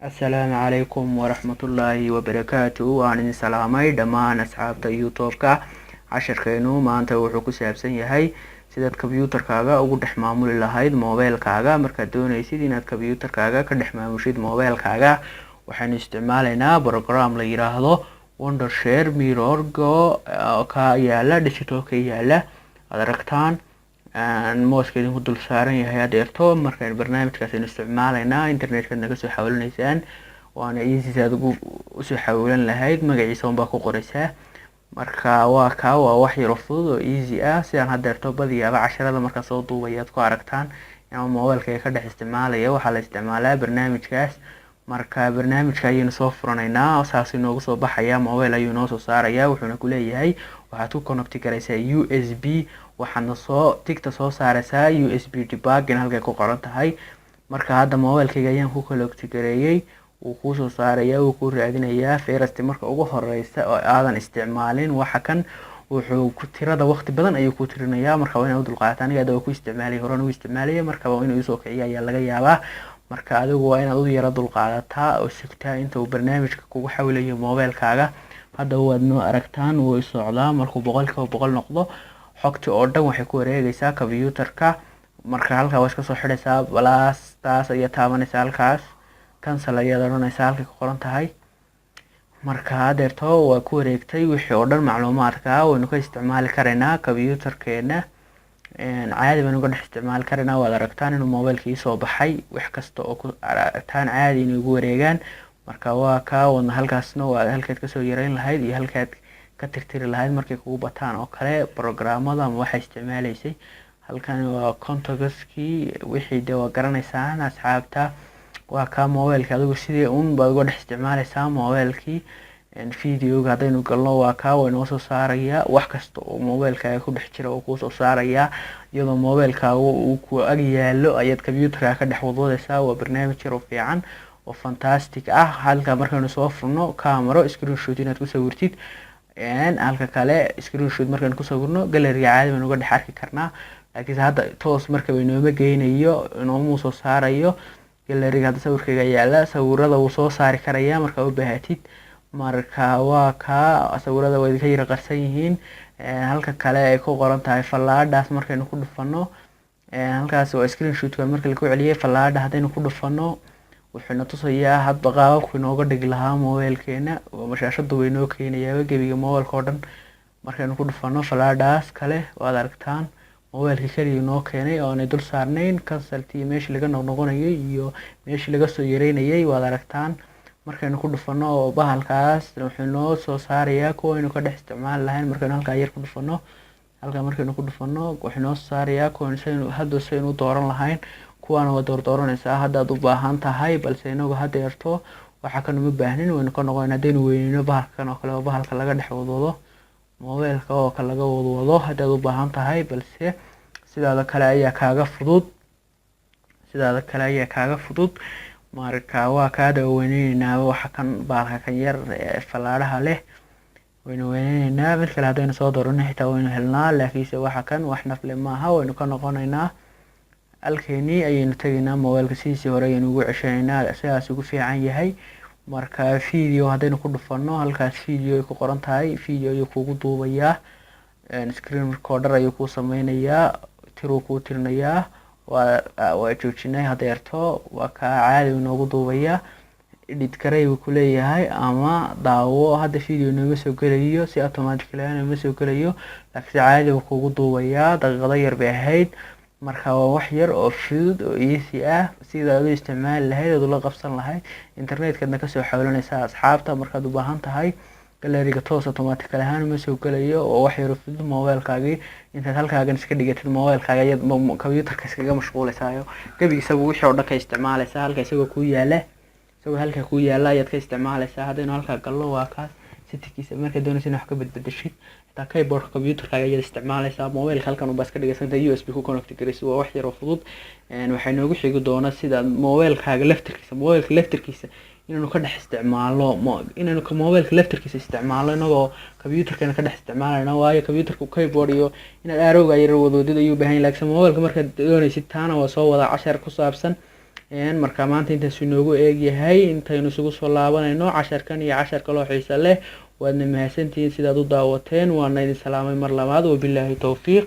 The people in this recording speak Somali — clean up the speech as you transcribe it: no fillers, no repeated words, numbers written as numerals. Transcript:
Asalaamu calaykum waraxmatullaahi wabarakaatu. Waan idin salaamay dhammaan asxaabta YouTube-ka. Casharkeenu maanta wuxuu ku saabsan yahay sidaad combyuutarkaaga ugu dhex maamuli lahayd mobeelkaaga. Markaad dooneysid inaad combyuutarkaaga ka dhex maamushid mobeelkaaga, waxaynu isticmaaleynaa program la yiraahdo Wondershare MirrorGo ka yaala desktop-ka yaala, aad aragtaan mouse-ka idinku dul saaran yahay adeerto. Markaan barnaamijkaas aynu isticmaaleynaa, internetka naga soo xawilinaysaan, waana easy si aad ugu usoo xawilan lahayd. Magaciisa unbaa ku qoreysaa. Marka waa kaa, waa wax yaro fudud oo easy ah. Sidaan hadeerto badiyaaba casharada markaa soo duubaya aad ku aragtaan inaan mobeelka ka dhex isticmaalaya, waxaa la isticmaalaa barnaamijkaas. Marka barnaamijka ayaynu soo furanaynaa, saas inoogu soo baxaya. Mobile ayuu inoo soo saaraya, wuxuuna kuleeyahay waxaad ku connect garaysaa USB, waxaadna soo tick-ta soo saaraysaa USB debugging halkay ku qoran tahay. Marka hadda mobilekayga ayaan ku connect gareeyey. Wuu kuusoo saaraya, wuu kuu raadinayaa. First, marka ugu horeysa oo aadan isticmaalin waxa kan, wuxuu ku tirada waqti badan ayuu ku tirinayaa. Marka waa inaad u dulqaata. Aniga hadda waa ku isticmaalay, horaan ugu isticmaalaya, markaba inuu isoo kiciyo ayaa laga yaabaa. Marka adigu waa inaad u yaro dulqaadataa oo sugtaa inta uu barnaamijka kugu xawilayo mobeelkaaga. Hadda waad noo aragtaan, wuu socdaa. Markuu 100% noqdo, xogtii oo dhan waxay ku wareegaysaa combyuutarka. Marka halkaa waa iska soo xidhaysaa, plus taas ayaa taabanaysaa, halkaas cancel ayaad odhanaysaa halkay ku qoran tahay. Marka hadeerto waa ku wareegtay wixii oo dhan. Macluumaadka waynu ka isticmaali karaynaa combyuutarkeena, caadi baynu uga dhex isticmaali karaynaa. Waad aragtaan inuu mobilkii soo baxay, wax kasta oo ku aragtaan caadi inay ugu wareegaan. Marka waa kaa wadna. Halkaasna waa halkaad kasoo yareyn lahayd iyo halkaad ka tirtiri lahayd markay kugu bataan oo kale programmada ama waxaa isticmaaleysay. Halkan waa contacts-kii, wixii dee waa garanaysaan, asxaabta. Waa kaa mobilka, adigu sidii un baad uga dhex isticmaaleysaa mobilkii. Videoga haddaynu galno, waa kaa, waa inoo soo saarayaa wax kasta oo mobilkaaga ku dhex jira oo kuusoo saarayaa. Iyadoo mobilkaaga uu ku ag yaalo ayaad computerka ka dhex wadwadaysaa. Waa barnaamij yar oo fiican oo fantastic ah. Halka markaynu soo furno, camera, screenshot inaad ku sawirtid. Halka kale screenshot markaynu ku sawirno, gallery-ga caadi baynu uga dhex arki karnaa, laakiinse hadda toos markaba inooma geynayo, inoomuu soo saarayo gallery-ga. Hadda sawirkayga yaala, sawirada wuu soo saari karayaa markaa u baahatid. Marka waa kaa, sawirada waa idinka yara qarsan yihiin. Halka kale ay ku qoran tahay fallaadhaas markaynu ku dhufano, halkaas waa screenshotka marka lagu celiyay. Fallaadha haddaynu ku dhufano, wuxuuna tusayaa hadba qaababku inooga dhigi lahaa mobilkeena. Shaashadu way inoo keenayaa gebiga mobilka oo dhan. Markaynu ku dhufano fallaadhaas kale, waad aragtaan mobilka keliya inoo keenay oo aanay dul saarnayn cancel-tii, meeshii laga noqnoqonayay iyo meeshii laga soo yareynayay. Waad aragtaan, markaynu ku dhufano oo bahalkaas, wuxuu inoo soo saarayaa kuwaynu ka dhex isticmaali lahayn. Markaynu halkaa yar ku dhufano, halkaa markaynu ku dhufano, wuxuu inoo soo saarayaa kuwaynu saynu hadda saynu u dooran lahayn. Kuwaana waa doordooranaysaa haddaad u baahan tahay, balse inagu hadeerto waxa kan uma baahnin, waynu ka noqon. Haddaynu weyneyno bahalkan oo kale, oo bahalka laga dhex wadwado mobilka oo kale laga wadwado haddaad u baahan tahay, balse sidaada kale ayaa kaaga fudud, sidaada kale ayaa kaaga fudud. Marka waa kaada weyneyneynaa waxa kan, bahalka kan yar fallaadhaha leh waynu weyneynaa. Mid kale haddaynu soo doorano xitaa waynu helnaa, laakiinse waxa kan wax nafle maaha, waynu ka noqoneynaa. Halkeenii ayaynu tegaynaa, mobilka sidiisii hore ayaynu ugu ceshanaynaa, sidaas ugu fiican yahay. Marka video haddaynu ku dhufano, halkaas video ay ku qoran tahay, video ayuu kugu duubayaa, screen recorder ayuu kuu sameynayaa, tiruu kuu tirinayaa. Waa joojinay hadeerto, waa kaa, caadi inoogu duubayaa. Edit garay buu kuleeyahay ama daawo. Hadda video nooma soo gelayo, si automatically nooma soo gelayo, laakiin si caadi buu kugu duubayaa. Daqiiqado yar bay ahayd. Marka waa wax yar oo fudud oo easy ah sida aad u isticmaali lahayd, aad ula qabsan lahayd. Internetkadna kasoo xawlanaysaa, asxaabta, markaad u baahan tahay. Gallery-ga toos automatically ahaan uma soo gelayo, oo wax yar oo fudud. Mobilkaagii intaad halkaagan iska dhigatid, mobilkaaga ayaad computerka iskaga mashquuleysaayo, gebi isagu wixii oo dhan ka isticmaaleysaa. Halka isagoo kuu yaala, isagoo halka kuu yaala ayaad ka isticmaaleysaa. Haddaynu halkaa gallo, waa kaas setting-kiisa. Markaad doonaysa inaad wax ka bedbedeshid, xitaa keyboardka computerkaaga ayaad isticmaaleysaa. Mobilka halkan unbaa iska dhigaysa, inta USB ku connect garaysid. Waa wax yar oo fudud. Waxay noogu xigi doona sida mobilkaaga laftirkiisa, mobilka laftirkiisa inaynu ka dhex isticmaalno, inaynu mobilka laftirkiisa isticmaalno inagoo computerkana ka dhex isticmaalayna, waayo computerka keyboard iyo inaad arrow-ga yar wadwadid ayuu u baahan yahay, laakiin mobilka markaad doonaysid, taana waa soo wada cashar ku saabsan. Marka maanta intaas inoogu eegyahay, intaynu isugu soo laabanayno casharkan iyo cashar kaloo xiisa leh. Waadna mahadsantihiin sidaad u daawateen, waana idin salaamay mar labaad. Wabilaahi towfiiq.